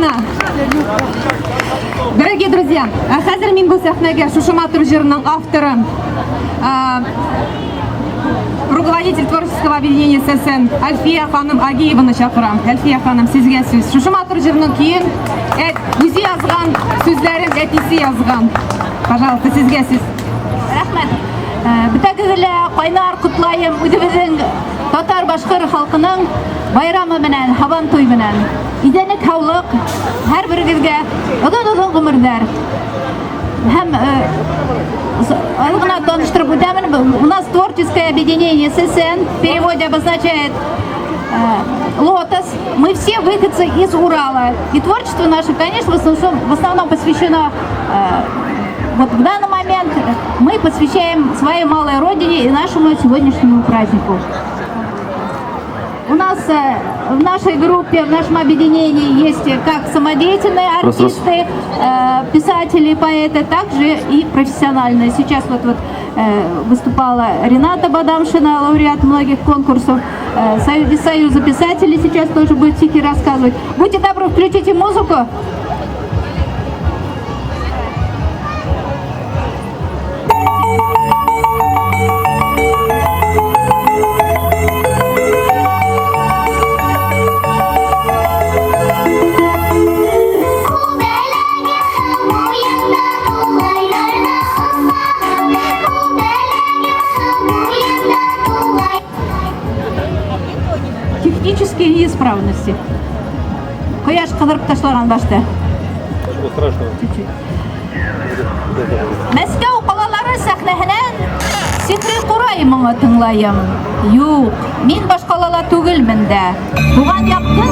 Галина. Дорогие друзья, ә хәзер мин бу сәхнәгә шушы матур җырның авторы, руководитель творческого объединения ССН Альфия ханым Агиеваны чакырам. Альфия ханым, сезгә сүз. Шушы матур җырның көен үзе язган, сүзләрен әтисе язган. Пожалуйста, сезгә сүз. Рәхмәт. Бөтәгезне лә кайнар котлаем үзебезнең татар башкыр халкының байрамы белән, Һабантуй белән. Изәнек һаулык һәрберегезгә озын-озын гомерләр. Һәм аз гына таныштырып үтәмен. У нас творческое объединение ССН в переводе обозначает лотос. Мы все выходцы из Урала. И творчество наше, конечно, в основном посвящено вот в данный момент мы посвящаем своей малой родине и нашему сегодняшнему празднику. У нас в нашей группе, в нашем объединении есть как самодеятельные артисты, писатели, поэты, также и профессиональные. Сейчас вот выступала Рената Бадамшина, лауреат многих конкурсов. Из Союза писателей сейчас тоже будет стихи рассказывать. Будьте добры, включите музыку. Технические неисправности. Кояш кыздырып ташлаган башта. Ничего страшного. Чуть-чуть. Мәскәү калалары сәхнәһенән сихри курай моңы тыңлаем. Юк, мин башкалала түгелмен дә. Туган яктың